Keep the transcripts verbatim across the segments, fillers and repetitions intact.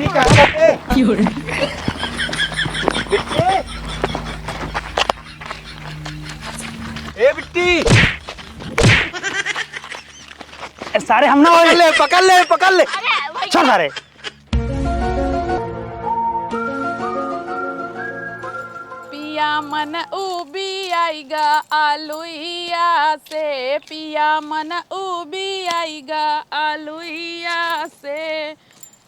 बिट्टी, कहाँ है? बिट्टी। ए बिट्टी। ए, सारे हम ना होई। पकड़ ले, पकड़ ले, पकड़ ले। अरे, वही चल सारे। पिया मन उबी आइगा आलुइया से, पिया मन उबी आइगा आलुइया से।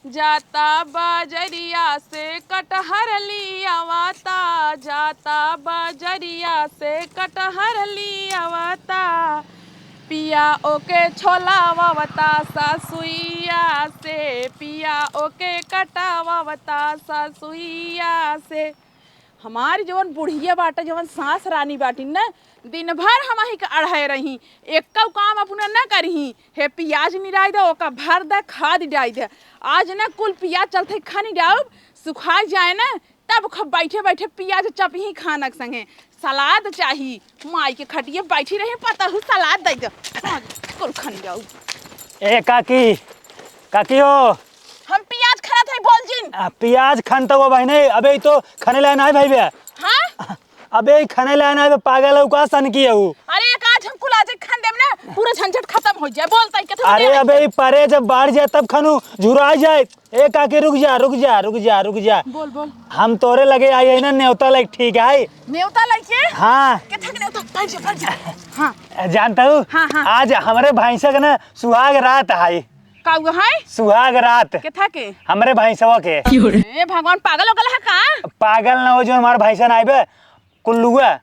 जाता बजरिया से कटहर लियावता, जाता बजरिया से कटहर लियावता। पिया ओके छोलावता ससुइया से, पिया ओके कटावता ससुइया से। हमारी जवन बुढ़िया बाटे, जवन सास रानी बाटी न, दिन भर हमही के अढ़ाए रही, एक्कौ काम अपना न करही। हे पियाज निराई दे, ओका भर दे, खाद डाई दे। आज न कुल पियाज चलते खनी डाउब, सुखाई जाए न, तब खूब बैठे बैठे पियाज चपही खाना के संगे। सलाद चाही, माई के खटिए बैठी रही, पतहू सलाद दे दे। हाँ, कुल खनी डाउब। ए काकी, काकी हो। हम पियाज खनत हई, बोल जिन। आ, पियाज खनत हो बहिने, अबे ई तो खने लायक नाहीं भई बे। हाँ? अबे ई खने लायक नाहीं बे, पागल हऊ का, सनकी हऊ? अरे एक आज हम कुल आज खन देब ना, पूरा झंझट खतम होइ जाए। बोल तई के अरे अबे ई परे जब बाढ़ जाए तब खनू, झुराइ जाए। ए काकी रुक जा, रुक जा, रुक जा, रुक जा। बोल, बोल। हम तोरे लगे आई है ना नेवता लइके, ठीक है? नेवता लइके? हाँ। केथा के नेवता? बैठ जा, बैठ जा। हाँ। जानत हऊ? हाँ, हाँ। आज हमरे भैंसा के ना सुहाग रात है। का हुआ है? सुहाग रात। केथा के? हमरे भैंसवा के। ए भगवान, पागल हो गल है का? पागल ना हो, जो हमार भैंसा ना आइबे, कुल्लुआ,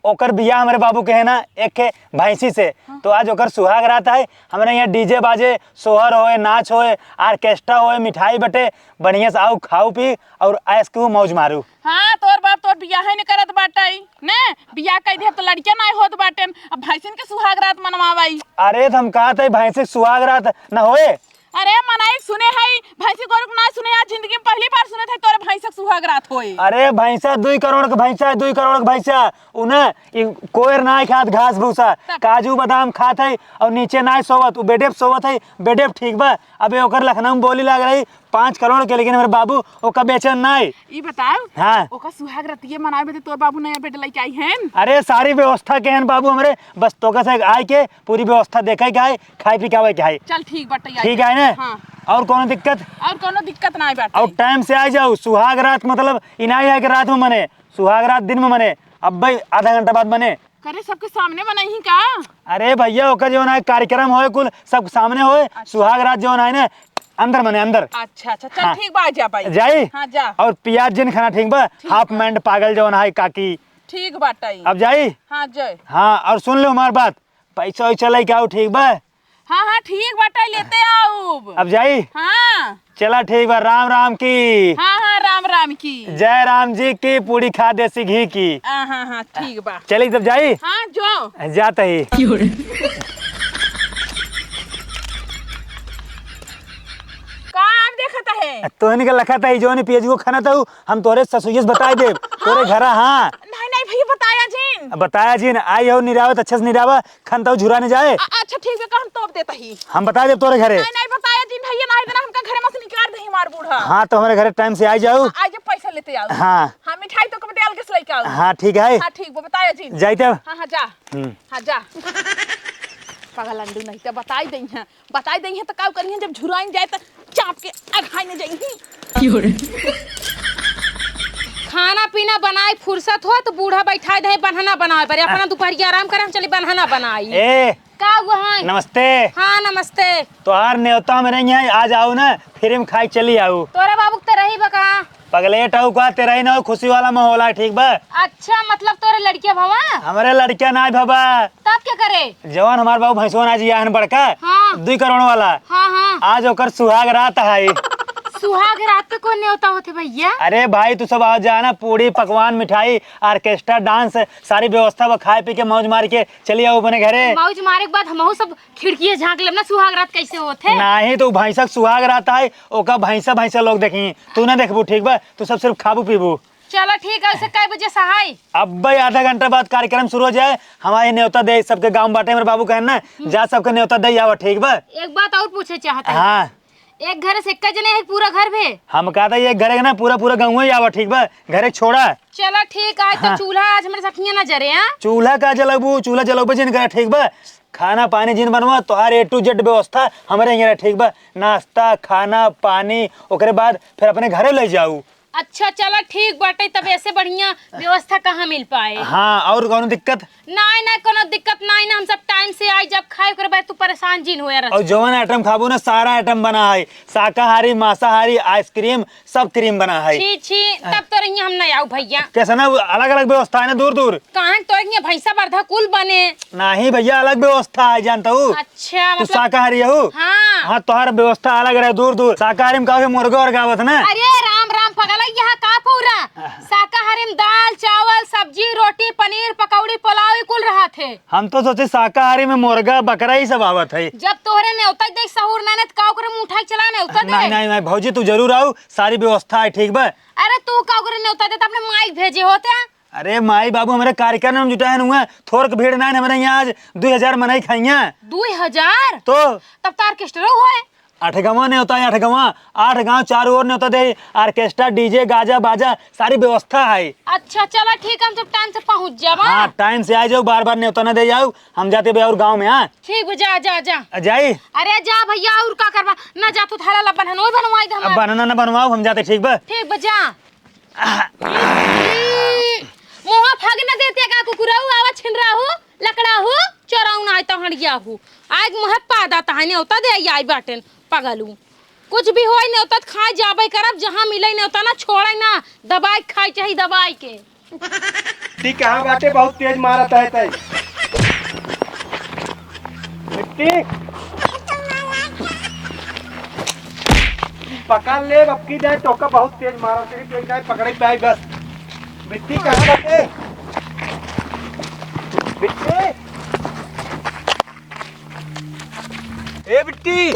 ओकर बियाह हमरे बाबू के है ना एक भैंसी से। हाँ। तो आज ओकर सुहाग रात है, हमरे यहाँ DJ बाजे, सोहर होए, नाच होए, orchestra होए, मिठाई बटे, बढ़िया से आऊ, खाऊ पी और ऐश करू, मौज मारू। हाँ, तोर बाप तोर बियाह ही न करत बाटई, ने? बियाह कइ दिहे त लड़किया नाहीं होत बाटेन, अब भैंसिन के सुहाग रात मनवावई। अरे, त हम कहत हई भैंसी के सुहाग रात न होए? अरे, मनई सुने हई, भैंसी गोरू के नाहीं सुने, आज जिंदगी में पहली बार सुनत हई तोरे भैंसा के सुहाग रात होए। अरे, भैंसा दुई करोड़ के भैंसा है, दुई करोड़ के भैंसा। उ न, ई कोयर नाहीं खात घास भूसा, तब? काजू बादाम खात हई और नीचे नाहीं सोवत, उ बेडे पे सोवत हई, बेडे पे ठीक बा। अबे ओकर लखनऊ में बोली लाग रही, पाँच करोड़ के, लेकिन हमरे बाबू ओका बेचन नाहीं। ई बताओ, हाँ। ओका सुहाग रतिये मनावे बदे तोर बाबू नया बेड लइके आई हैं? अरे सारी व्यवस्था के हैं बाबू हमरे, बस तोका से आए के पूरी व्यवस्था देखे के है, खाए पी के आवे के है। चल ठीक बाटे, आई ठीक जा। है ना? हाँ। और कौनो दिक्कत? और कौनो दिक्कत नाहीं बाटे। और time से आ जाओ, सुहाग रात मतलब ई नाहीं है कि रात में मने, सुहाग रात दिन में मने, अब भाई आधा घंटा बाद मने। करे सबके सामने मनइही का? अरे भैया, ओकर जौन है कार्यक्रम होए, कुल सब सामने होए। अच्छा। सुहाग रात जौन है ना, अंदर मने, अंदर। अच्छा, अच्छा, चल हाँ। ठीक बा, आ जा भाई। जाई? हाँ, जा। और पियाज जिन खाना, ठीक बा? ठीक half बा। Mind पागल जौन है काकी। ठीक बाटई। अब जाई? हाँ, जाए। हाँ, और सुन लो हमार बात, पैसा वैसा लेके आओ, ठीक बा? हाँ, हाँ, ठीक बाटे, लेते आउब। अब जाई? हाँ। चला, ठीक बा, राम राम की। हाँ, हाँ, राम राम की। जय राम जी की, पूड़ी खा देसी घी की। हाँ, हाँ, हाँ, ठीक बा। चली तब जाई? हाँ, जो। जात ही। का आप देखत है? तोहनी के लखत है, जौन पियजुओ खनत हऊ, हम तोरे ससुइये से बताई देब। तोरे हाँ? घरा, हाँ। नहीं, नहीं भैया, बताया जिन। बताया जिन, आई हो निरावत, अच्छे से निरावा, खनतऊ झुरा न जाए। अ-, अच्छा ठीक बा, का हम तोप देत ही। हम बता देब तोरे घरे। नहीं, नहीं, बताया जिन भैया, नहीं देना हमका घरे में से निकाल दे हमार बूढ़ा। हाँ, तो हमरे घरे time से आ जाऊ। हाँ, आ जा, पैसा लेते आओ। हाँ। हाँ, मिठाई तो कब दे अलग से लेके आओ। हाँ, ठीक है। हाँ, ठीक बा, बताया जिन। जाई तब। हाँ, हाँ, जा। हम्म। हाँ, जा। पगलंडू नहीं तो बताई दे हैं, बताई दे हैं तो का करिए, जब झुराइन जाए तो चाप के अघाई न जाई। खाना पीना बनाई फुर्सत हो तो बूढ़ा बैठाई दे बन्हना बनावे बरे। अपना हाँ। दुपहरिया आराम करे, हम चली बन्हना बनाई। ए, का हुआ है? नमस्ते। हाँ, नमस्ते। तोहार नेवता में नहीं है, आज आओ ना, फिर हम खाए चली आओ। तोरे बाबू के तो रही बा का? पगलेट हऊ का, तेरा ही ना हो, खुशी वाला माहौल है, ठीक बा? अच्छा, मतलब तोरे लड़किया भवा? हमरे लड़किया ना भवा। तब क्या करे? जवान हमार बाबू भैंसवा ना जिया हन बड़का, हाँ। दुई करोड़ वाला। हाँ, हाँ। आज ओकर सुहाग रात है। सुहाग रात पे कौन नेवता होते भैया? अरे भाई, तू सब आ जाना, पूड़ी, पकवान, मिठाई, orchestra, dance, सारी व्यवस्था बा, खाए पी के मौज मार के चली आओ अपने घरे। मौज मारे के बाद हमहू सब खिड़किए झाँक लेब ना, सुहाग रात कैसे होत है? नाही, तो भैंसा के सुहाग रात है, ओका भैंसा, भैंसा लोग देखी, तू ना देखबू, ठीक बा? तू सब सिर्फ खाबू पीबू। चलो ठीक है, उसे कै बजे से है? अब भाई आधा घंटा बाद कार्यक्रम शुरू हो जाए, हमारे नेवता दे सबके गाँव बाटे, मेरे बाबू कहन ना, हम्म। जा सबके नेवता दे आवा, ठीक बा? एक बात और पूछे चाहत है। हाँ। एक घरे से एक्का जने है पूरा घर भे? हम कहत है एक घरे के ना, पूरा, पूरा गाँव ही आवा, ठीक बा? घरे छोड़ा। चला ठीक है, तो हाँ। चूल्हा आज हमरे सखिया ना जरे, हाँ? चूल्हा का जलबू, चूल्हा जलबू जिन करे, ठीक बा? खाना पानी जिन बनवा, तोहार A to Z व्यवस्था हमरे यहाँ, ठीक बा? नाश्ता, खाना, पानी, ओकरे बाद फिर अपने घरे ले जाऊ। अच्छा, चला ठीक बाटे, तब ऐसे बढ़िया व्यवस्था कहाँ मिल पाए? हाँ, और कौनो दिक्कत? नाहीं, नाहीं, कौनो दिक्कत नाहीं ना, हम सब time से आई जब खाए, ओकरे बाद तू परेशान जिन होया रह। और जवन item खाबू ना, सारा item बना है, शाकाहारी, मांसाहारी, ice cream, सब cream बना है। छी, छी, तब तो रहिए हम ना आऊ भैया। कैसे ना, अलग-अलग व्यवस्था है ना, दूर-दूर। कहाँ तो रहिए भैंसा बरधा कुल बने। नाहीं भैया, अलग व्यवस्था है, जानता हूँ। अच्छा, तू मतलब शाकाहारी हो? हाँ। हाँ, तोहार व्यवस्था अलग रहे, दूर दूर। शाकाहारी में का होई, मुर्गा और गावत ना। अरे राम राम पगला, यहाँ का पूरा शाकाहारी में दाल, चावल, सब्जी, रोटी, पनीर, पकौड़ी, पुलाव, ई कुल रहत है। हम तो सोचे शाकाहारी में मुर्गा, बकरा, ई सब आवत है। जब तोहरे नेवता देख सहूर ना, ना, तो का ओकरे मुंह उठा के चला नेवता दे? नहीं, नहीं, नहीं, भौजी, तू जरूर आऊ, सारी व्यवस्था है, ठीक बा? अरे, तू का ओकरे नेवता दे, तो अपने माई भेजे होते। अरे माई बाबू, हमरे कार्यक्रम में जुटाए हुए, थोरक भीड़ नाइन हमरे यहाँ, आज दुई हजार मनई खाइया। दुई हजार? तो? तब तो orchestra हुए। आठ गाँव नेवता है, आठ गाँव, आठ गाँव चारों ओर नेवता दे, orchestra, DJ, गाजा, बाजा, सारी व्यवस्था है। अच्छा, चला ठीक, हम सब time से पहुँच जाबा। हाँ, time से आ जाओ, बार बार नेवता ना दे जाओ, हम जाते बे और गाँव में, हाँ? ठीक बा, जा, जा, जा। आ, जाई? अरे जा भैया, और का करबा? ना जा तू, थाला ला बनन, ओए बनवाई दे अब हमार। बनना ना बनवाओ, हम जाते, ठीक बा? ठीक बा, जा। मुँह फाग न देते का कुकुरऊ, आवा छिनराहू, लकड़ाहू, चोराऊ ना आय तो हंडियाहू। आज मुँह पादा तहाने होता दे आई बाटेन पगलू। कुछ भी होई नेवता त खाए जाबे करब, जहाँ मिले नेवता ना छोड़े ना, दबाई खाए चाही दबाई के। ठीक कहाँ बाटे, बहुत तेज मारत है तै। बिट्टी। पकड़ ले, अब की जाए टोका बहुत तेज मारा, सिर्फ एक जाए पकड़े पाई बस। बिट्टी कहाँ बाटे? बिट्टी। ए बिट्टी।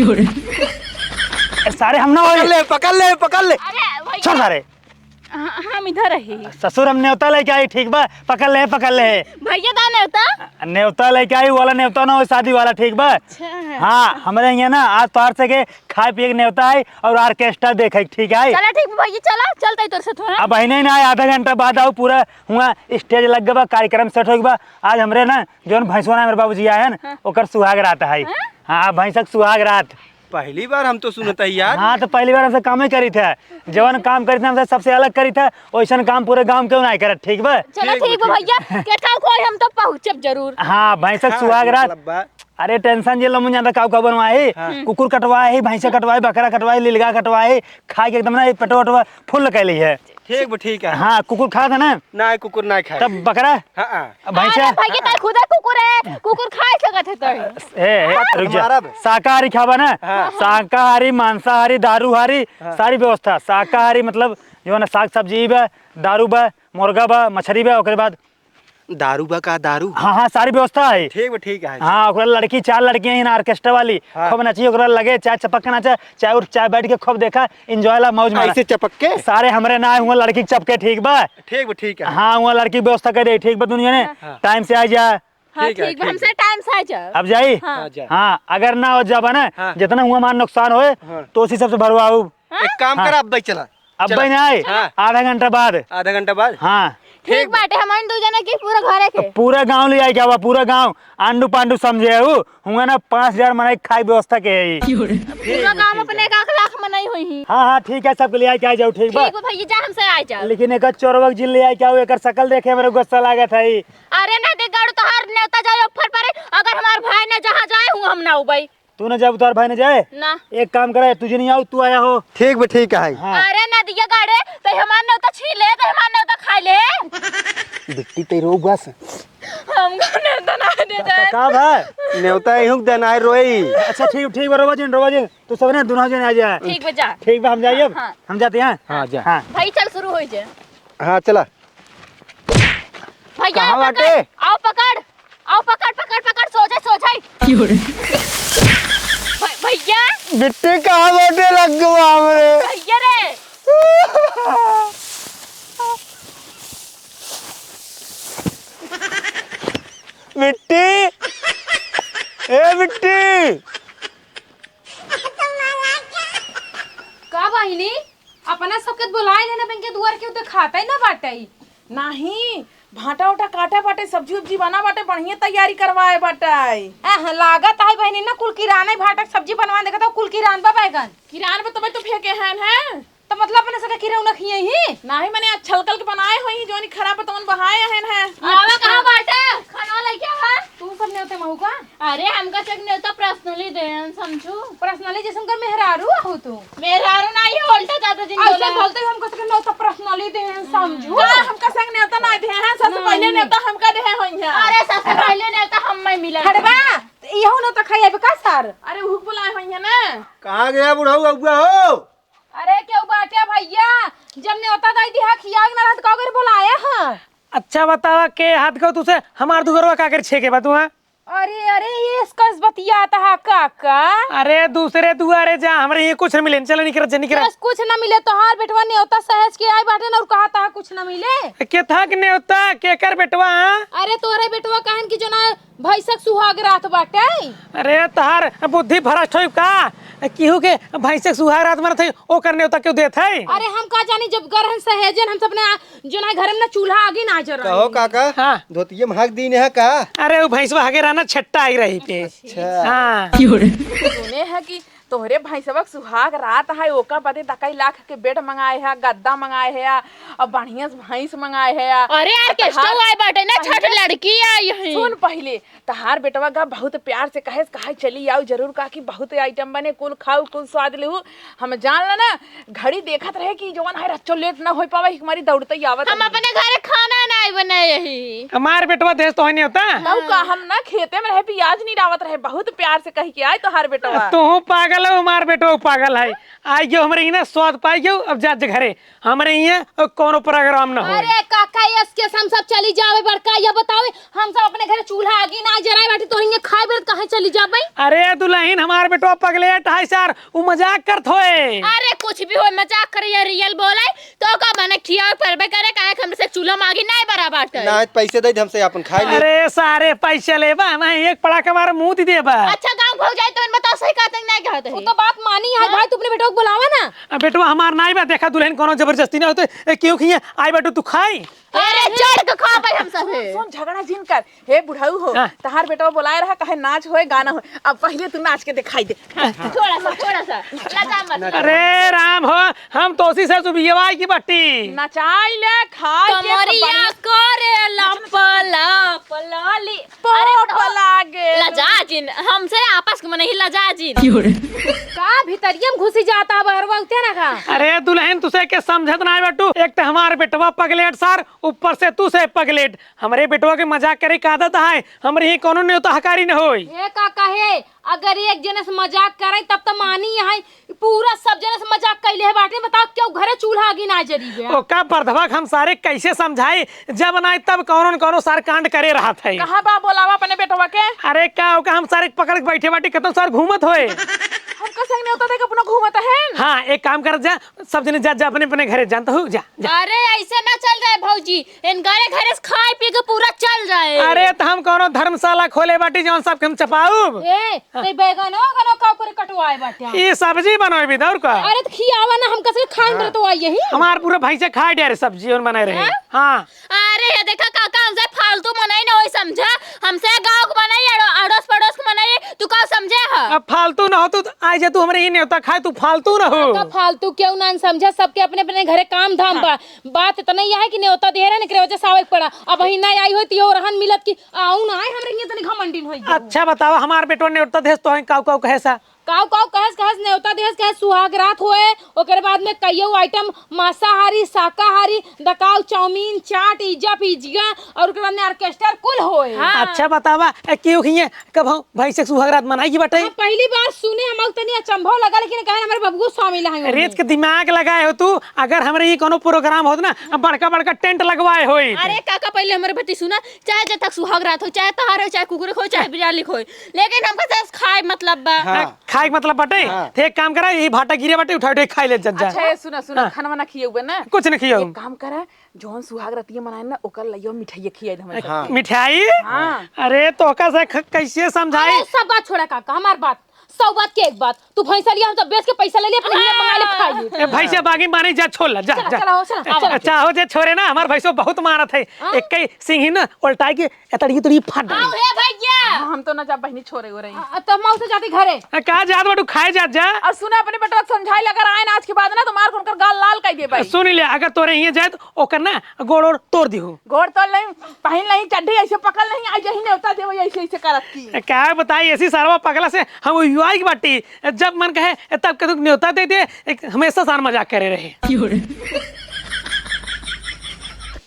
ए, सारे हम ना होए। पकड़ ले, पकड़ ले, पकड़ ले। अरे भैया। छोड़ सारे। हाँ, हम इधर रही। ससुर, हम नेवता लेके आई, ठीक बा? पकड़ ले, पकड़ ले। भैया दा नेवता? नेवता लेके आई, वाला नेवता ना हो, शादी वाला, ठीक बा? अच्छा। हाँ, हमरे यहाँ ना आज तोहार से के खाए पिए के नेवता है और orchestra देखे के, ठीक है? चला ठीक बा भैया, चला, चलते ही तोर से थोड़ा। अब अहिने ना, आधा घंटा बाद आओ, पूरा हुआ stage लग गवा, कार्यक्रम set हो गवा। आज हमरे ना, जौन भैंसवा ना हमरे बाबूजी आए हैं ना, हाँ। ओकर सुहाग रात है। हाँ? हाँ, भैंसक सुहाग रात। पहली बार हम तो सुनत है यार। हाँ, तो पहली बार हमसे काम ही करी थे। जवन काम करी थे, हमसे सबसे अलग करी थे, वैसन काम पूरे गांव केहू नाहीं करत, ठीक बा? चलो ठीक ठीक बा बा, ठीक। भैया, केठा कोई हम तो पहुँचब जरूर। हाँ, भैंसक हाँ, सुहाग रात। मतलब बा। अरे tension जे लो, मुझे ज्यादा काऊ काऊ बनवाए, हाँ। कुकुर कटवाए, भैंसा कटवाए, बकरा कटवाए, लिलगा कटवाए, खाए के एकदम ना पेटवा वेटवा full कैली है। ठीक बा, ठीक है। हाँ, कुकुर खात है ना? ना, कुकुर ना खाए। तब बकरा? हाँ, हाँ। अब भैंसा? अरे भैया, ताई खुदे कुकुर है, कुकुर खाए सकत है तो। ए, ए, रुक जा। हमारा बे। शाकाहारी खाबा ना? हाँ। शाकाहारी, मांसाहारी, दारूहारी, हाँ। सारी व्यवस्था। शाकाहारी मतलब जो ना साग सब्जी बा, दारू बा, मुर्गा बा, मछरी बा, ओकरे बाद दारू बा का दारू? हाँ, हाँ, सारी व्यवस्था है। ठीक बा, ठीक है। हाँ, ओकरा लड़की, चार लड़कियाँ हैं ना orchestra वाली, हाँ। खूब नची, ओकरा लगे, चाहे चपक के नाचा, चाहे उठ, चाहे बैठ के खूब देखा, enjoy ला, मौज मारा। ऐसे चपक के? सारे हमरे ना हुआ लड़की के चपके, ठीक बा? ठीक बा, ठीक है। हाँ, हुआ लड़की व्यवस्था कर दे, ठीक बा? दुनिया ने हाँ। Time से आ जा। हाँ, ठीक है, ठीक बा, ठीक हमसे है। Time से आ जाओ। अब जाई? हाँ। हाँ, जा। हाँ, अगर ना हो जाबा ना, हाँ। जितना हुआ हमार नुकसान होए, हाँ। तो उसी सबसे भरवाऊ। हाँ? एक काम हाँ। कर, अब भाई चला। अब चला। भाई ना आए, हाँ। आधा घंटा बाद। आधा घंटा बाद? हाँ। ठीक ठीक बा। बाटे, हमारे दू जने की पूरा घरे के। पूरा गांव ले आए क्या हुआ, पूरा गांव आंडू पांडू समझे हूँ, हुआ ना पाँच हजार मनई खाए व्यवस्था के है। पूरा गांव अपने एक लाख मनई होई ही। हाँ, हाँ, ठीक है, सबके ले आए क्या जाओ, ठीक बा? ठीक बा भैया, जा हमसे आए जाओ। लेकिन एक चोरवक जिन ले आए क्या हो, एकर शकल देखे मेरे गुस्सा लागत है। अरे ना दे गाड़ू, तोहार नेवता जाए ऊपर परे, अगर हमार भाई ने जहाँ जाए हूँ हम ना उबई। तू ना जाबू, तोहार भाई ना जाए? ना। एक काम करे, तू जिन आऊ, तू आया हो। ठीक बा, ठीक है। हाँ। अरे नदिया गाड़े, तो हमार नेवता छीन ले, तो हमार नेवता खा ले। बिट्टी, ते रो बस। हमका नेवता ना दे दे। का, का बा? नेवता इहुक देना है, रोई। अच्छा, ठीक, ठीक बा, रोवा जिन, रोवा जिन। तू सब ना, दोनों जन आ जा। ठीक बा, जा। ठीक बा, हम जाइए अब। हाँ। हम जाते हैं। हाँ, जा। हाँ। भाई, चल, शुरू हो जाए। हाँ, चला। भैया, कहाँ आओ बाटे? पकड़, आओ पकड़, आओ पकड़, पकड़, पकड़, सो जाए, सो जाए। क्यों रे? भ-, भैया। बिट्टी कहाँ बाटे, लग गवा हमरे। भैया रे। बिट्टी, ए बिट्टी। बहिनी, अपना सबके बोलाए लेना, बहन के दुआर के देखाते ना बाटे। नाही, भाटा उटा काटे बाटे, सब्जी उब्जी बना बाटे, बढ़िया तैयारी करवाए बाटे। आह, लागत है बहिनी ना, कुल किराना भाटा के सब्जी बनवा देखा तो कुल किरान बा बैगन। किरान बा तबे तो फेंके हैं, हैं? तो मतलब अपने सके किरौना खिए ही? नाही, मने आज छलकल के बनाए होई, जोनी खराब तवन बहाए हन है। लावा कहाँ बाटे? खाना लेके आवा। तू सब नेवते महू का? अरे, हमका चक नेवता personally देन, समझू। Personally जैसे उनकर मेहरारू हो तू। मेहरारू ना, ये उल्टा ज्यादा दिन ऐसे बोला। बोलते हम कहते कि नेवता personally देन, समझू। का हमका संग नेवता ना दे हैं, सबसे ना। पहले नेवता हमका दे हैं होई है। अरे, सबसे पहले नेवता हम में मिला। हटबा, यहू नेवता खाई अब का सर? अरे, उहुक बुलाए होई है ना। कहाँ गया बुढ़ऊ अगुआ हो? अरे, केहू बाटे भैया, जब नेवता दई दिहा, खियावे के ना रहत, का करे बोलाया हा? अच्छा बतावा, के हाथ को तुसे हमार दुगरवा का कर छेके बा तू, हाँ? अरे, अरे, ये इसका इस बतियात हा काका। अरे, दूसरे दुआरे जा, हमरे ये कुछ न मिले, चल निकर जा, निकर। बस कुछ न मिले, तोहार बेटवा नेवता सहेज के आए बाटे न, और कहा तहा कुछ न मिले। के था के नेवता, केकर बेटवा, हाँ? अरे, तोहरे बेटवा कहन कि जो ना भैंसक सुहाग रात बाटे। अरे, तहार बुद्धि भ्रष्ट होई का? केहू के भैंसक सुहाग रात मरत है, ओकर नेवता केहू देत है? अरे, हम का जानी, जब गरहन सहेजन, हम सबने आ-, जो ना घर में ना चूल्हा आगी ना जरा। कहो काका, हाँ। धोतिये में हक दीन है का? अरे, वो भैंसवा हगे रहना, छट्टा आई रही पे। अच्छा। हाँ। सुने है कि तोहरे भैंसवा के सुहाग रात है, ओका बदे दकाई लाख के bed मंगाए है, गद्दा मंगाए है, और बढ़िया से भैंस मंगाए है। अरे, orchestra तहार आए बाटे ना, छठ लड़की आई है। सुन पहिले, तहार बेटवा का बहुत प्यार से कहे, कहे चली आओ जरूर, का कि बहुत item बने, कुल खाऊ, कुल स्वाद लेहू। हम जान ला ना, घड़ी देखत रहे कि जवन है रच्चो late ना हो पावे, हमारी दौड़ते ही आवत हम रही। अपने घरे खाना नहीं बनाए ही। हमार बेटवा देश तो है नहीं होता। तऊ का हम ना खेते में रहे, प्याज नहीं डावत रहे, बहुत प्यार से कह के आए तोहार बेटवा। तू पागल है, हमार बेटवा पागल है। आई जो हमरे इना स्वाद पाई गयो, अब जा घरे। हमरे इहाँ कौनो program न होए। अरे काका, यस के हम सब चली जावे बड़का, ये बतावे, हम सब अपने घरे चूल्हा आगी ना जराए बाटी, तोहरे इहाँ खाए बेर कहाँ चली जाबे? अरे दुलहिन, हमार बेटवा पगलेट है सार, उ मजाक करत होए। अरे कुछ भी होए, मजाक करे या real बोले, तो का मने खियावे परबे करे, काहे कि हमरे से चूल्हा में आगी नाय बरा बाटे। ना, पैसे दे दे हमसे, अपन खाए ले। अरे सारे पैसे लेबा, मैं एक पड़ाक मार मुँह दे देबा। अच्छा गाँव भौजाई तो इन बताओ सही कहत है कि नाय कहत है? वो तो बात मानी है हाँ? भाई, तू अपने बेटवा को बुलावा ना। अब बेटवा हमार नाई बा, देखा दुलहिन कौनो जबरदस्ती ना होते, ए, क्यों खिए, आई बेटू तू खाई। अरे चढ़ के खा भाई हम सब है। सुन, झगड़ा जिन कर। हे बुढ़ऊ हो, हाँ। तहार बेटवा बोलाए रहा, कहे नाच होए, गाना होए। अब पहिले तू नाच के दिखाई दे। हाँ, थोड़ा सा, थोड़ा सा। लजा मत। अरे राम हो, हम तो उसी से सुबियवा की बट्टी। नचाई ले, खाई के कमरिया बढ़िया करे लप लप लाली। अरे पोप लागे। लजा जिन, हमसे आपस में नहीं लजा जिन। का भितरिया में घुसी जाता बहरवा उते ना का? अरे दुलहिन, तुसे के समझत ना बाटू। एक तो हमार बेटवा पगलेट सार, ऊपर से तू से पगलेट। हमरे बेटवा के मजाक करे के आदत है, हमरे ही कौनो नेवता हकारी न होई। ए काका हे, अगर एक जने से मजाक करे तब तो मानी है, पूरा सब जने से मजाक कैले है बाटे। बताओ क्यों घरे चूल्हा आगी ना जरी बे? ओका बर्धवा के हम सारे कैसे समझाई, जब नाई तब कौनो न कौनो सार कांड करे रहत है। कहाँ बा बोलावा अपने बेटवा के? अरे का ओका हम सारे पकड़ के बैठे बाटी, कतन सार घूमत होए। हमका संग नेवता दे के अपना घूमत है। हाँ, एक काम कर जा, सब जने जा, जा अपने अपने घरे जानता हूँ, जा। अरे ऐसे ना चल जाए भौजी, इनकरे घरे से खाए पी के पूरा चल जाए। अरे तो हम कौनो धर्मशाला खोले बाटी जौन सबके हम चपाउब? ए, ते बैगनो गनो का ओकरे कटवाए बाटे। ई सब्जी बनोए भी दौर का। अरे तो खियावा ना, हम कसके खाए हाँ। तो आई यही। हमार पूरा भैंसे खाए डे रे सब्जी और बनाए रहे। हाँ? हाँ। अरे ये देखा काका, हमसे फालतू मनई ना होई समझा, हमसे गाँव के मनई, अड़ो-, अड़ोस पड़ोस के मनई, तू का समझे ह? अब फालतू ना हो तू, तो आई जा तू हमरे ही नेवता खाए, तू फालतू ना हो। काका फालतू क्यों ना समझा, सबके अपने अपने घरे काम धाम हाँ। बा। बात इतना ही है कि नेवता दे रहे, एकरे वजह से आवे के पड़ा। अब ही ना आई होई तो ये रहन मिलत कि आऊ ना आए, हमरे हियां तनी घमंडिन होई गयो। अच्छा बतावा, हमार बेटवा नेवता देस तो है, काऊ काऊ कहे सा? काऊ काऊ कहेस, कहेस नेवता देस, कहेस सुहाग रात होए, ओकरे बाद में कईयो item मांसाहारी, शाकाहारी, दकाऊ, चाउमीन, चाट, इज्जा पिज्जा, और ओकरे बाद में orchestra कुल होए। हाँ। अच्छा बतावा, ए, केहू हियां कब हम भैंसे के सुहाग रात मनाई की बाटे? हम पहली बार सुने, हम तनी अचंभव लगा, लेकिन कहे हमारे बबुओ स्वामी ला हैं अरे, ओमे। इसके दिमाग लगाए हो तू, अगर हमरे ही कोनो program होत ना, बड़का बड़का tent लगवाए होई। अरे काका, पहले हमरे बती सुना, चाहे जब तक सुहाग रात हो, चाहे तहार हो, चाहे कुकुर हो, चाहे बिराली हो, लेकिन हमका बस खाए मतलब बा। हाँ। खाए के मतलब बाटे? हाँ। ते एक काम करा, ये भाटा गिरे बाटे, उठा उठा खाई ले जा, जा। अच्छा, ये सुना, सुना, हाँ। खाना वाना खियौबे ना? कुछ नहीं खियौ। एक काम करा, जौन सुहाग रतिया मनाए ना, ओकर लइयो मिठाइया खियाई दे हमरे हाँ। सबके। मिठाई? हाँ। अरे, तो ओका से ख-, कैसे समझाई? अरे, सब बात छोड़ा काका, हमार बात। सौ बात के एक बात, तू भैंसा लिया, हम तो बेच के पैसा ले लिया, अपने हियाँ मंगा ले, खाई ले। ए, भैंसा बागी माने जा, छोड़ ला, जा, चला, जा। चला हो, चला, चला। अच्छा, हो जे छोरे ना, हमार भैंसो बहुत मारत है। हाँ? एक कई सिंगी ना, उल्टाई के एतड़ी तड़ी फाट डाली। आओ हे भैया। हाँ, हम तो ना जा बहिनी, छोरे हो रही। आ, तो मौसा जाती घरे। आ, का जात बाटू, खाए जात जा। और सुना, अपने बेटवा के समझाई ले, अगर आए ना आज के बाद ना, तो मार के उनकर गाल लाल कर दे भाई। सुन ले, अगर तोरे हियाँ जाए तो ओकर ना गोड़ ओड़ तोड़ दिहू। गोड़ तोड़ नहीं, पहिन नहीं चड्ढी, ऐसे पकड़ नहीं, आई यही नेवता देवे, ऐसे, ऐसे करत की। ए, का बताई, ऐसी सरवा पगला से हम युवाई की बाटी, जब मन कहे तब कदुक नेवता दे दे, एक हमेशा सार मजाक करे रहे। क्यों रे?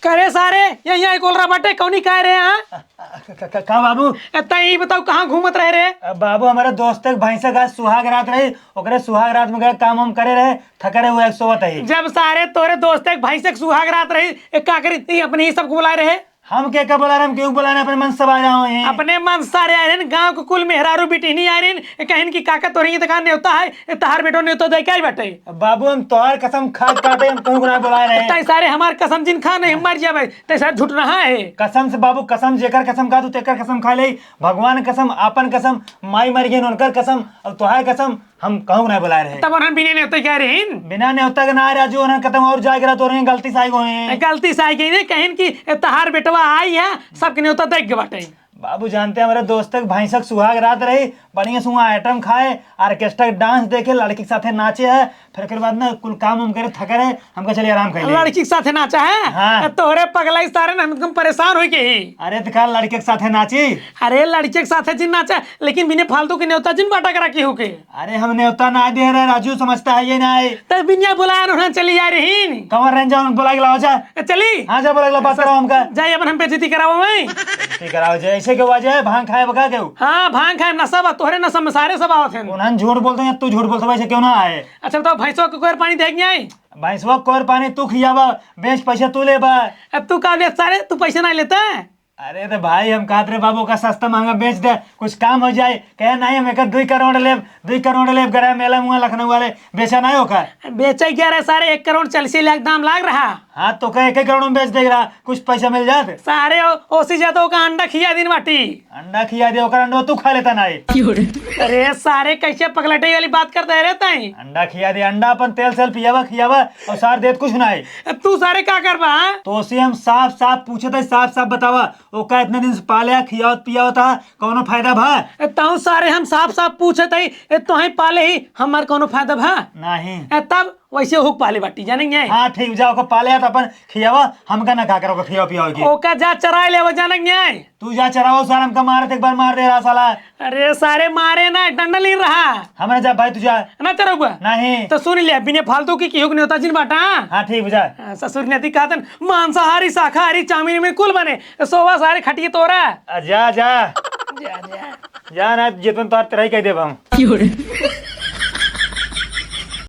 करे सारे, यही आई कोलरा बाटे, कौनी कहे रहे, हाँ? क-, क-, क-, का बाबू? ए, तई ई बताओ, कहाँ घूमत रहे रे? अ, बाबू, हमारे दोस्त के भैंसा का सुहाग रात रही, ओकरे सुहाग रात में गए, काम वाम करे रहे, थके रहे, वो एक सोवत है। जब सारे तोरे दोस्त के भैंसा के सुहाग रात रही, ए, का करी, ई अपने ही सबको बुलाए रहे? हम के का बुला रहे, हम क्यों बुला रहे, अपने मन से आ रहे हैं। अपने मन से सारे आए रहे, गाँव के कुल मेहरारू बिटिहनी आए रहे, कहिन कि काका तोरे ये तका नेवता है, ए, तहार बेटो नेवता दे के आई बाटे। बाबू, हम तोहार कसम खा के कहते, हम कहूँ ना बुलाए रहे। तै सारे हमार कसम जिन खा नहीं, हम मर जाबे। तै सारे झूठ रहा है। कसम से बाबू, कसम, जेकर कसम खा तू, तेकर कसम खा ले। भगवान कसम, आपन कसम, माई मर गई, उनकर कसम, और तोहार कसम, हम कहूँ ना बुलाए रहे। तब उन्हन बिना नेवता क्या रहीन? बिना नेवता के ना राजू, उन्हन कतहूँ और जाए के रहा, तोरे गलती से आई गए हैं। गलती से आई गई ने, कहिन कि ए, तहार बेटवा आई है, सबके नेवता देख के बाटे। बाबू जानते हैं, हमारे दोस्त के भैंसक सुहाग रात रही, बढ़िया से वहाँ आइटम खाए, ऑर्केस्ट्रा के डांस देखे, लड़की के साथे नाचे है, फिर ओकर बाद ना कुल काम उम करे, थके रहे, हमका चलिए आराम कर लिए। लड़की के साथे नाचा है? हाँ। तोहरे पगलाई सारे ना हम परेशान होई के ही। अरे तो का लड़के के साथे नाची? अरे लड़के के साथे जिन नाचा, लेकिन बिना फालतू के नेवता जिन बाटा करा केहू के। अरे हम नेवता ना दे रहे राजू, समझता है ये ना है। तो बिनिया बुलाया उन्हें चली जा रही। कमर रंजा उनको बुला के लाओ जा। ए, चली। हाँ, जा बोला, बात कराओ हमका। जाई, अपन हम बेइज्जती करावो, मैं। बेइज्जती कराओ जे, ऐसे के वजह है, भांग खाए बका केहू? हाँ, भांग खाए, नशा बा, तोहरे नशा में सारे सब आवत हैं। उन्हन झूठ बोलते हैं, तू झूठ बोलते, वैसे क्यों ना आए? अच्छा, बताओ, भैंसवा के कोयर पानी देख नहीं आई? भैंसवा कोयर पानी तू खियाबा, बेच पैसा तू लेबा। अब तू का ले सारे, तू पैसा नहीं लेता है? अरे तो भाई, हम कहत रहे, "बाबू, का सस्ता महंगा बेच दे, कुछ काम हो जाए।" कहे, "नहीं, हम एक दुई करोड़ लेब, दुई करोड़ लेब, गरह मेला मुआ लखनऊ वाले, बेचा नहीं होकर।" बेचे क्या रहे सारे, एक करोड़ चालीस लाख दाम लाग रहा। हाँ, तो कहे, "एक, एक करोड़ में बेच दे रहा, कुछ पैसा मिल जात।" सारे ओ-, ओसी जात ओका अंडा खिया दिन बाटी। अंडा खिया दे, ओकर अंडा तू खा लेता नहीं। अरे सारे, कैसे पगलटे वाली बात करता है रे तई? अंडा खिया दे, अंडा अपन तेल सेल पियावा, खियावा, और सार देत कुछ नहीं। तू सारे का करबा, हाँ? तो ओसी हम साफ साफ पूछत है, साफ साफ बतावा, ओका इतने दिन से पाले आ, खियावत पियावत आ, कौनो फायदा भा? ए, तहु सारे हम साफ साफ पूछत हई, ए, तोहे पाले ही हमार कौनो फायदा भा? नहीं। ए, तब वैसे हुक पाले बाटी, जाने के नहीं? हाँ, ठीक, जाओ, ओका पाले आ तो अपन खियावा, हमका ना का करो, ओका खियावा पियावा की। ओका जा चराए ले, वो जाने के नहीं? तू जा चराओ, सार हमका मारत एक बार मार दे रहा साला। अरे सारे मारे ना, डंडा लीन रहा। हमरा जा भाई, तू जा। ना चरउबा? नहीं। तो सुन ले, बिने फालतू की केहू के नेवता जिन बाटा। हाँ, ठीक बा, जा। हाँ, ससुर नेती कहतन, मांसाहारी, शाकाहारी, चाउमीन में कुल बने। सोवा सारे खटिए तोरा। आ, जा, जा। जा, जा। जा ना, जेतवन तोहार तेरही कह देब हम।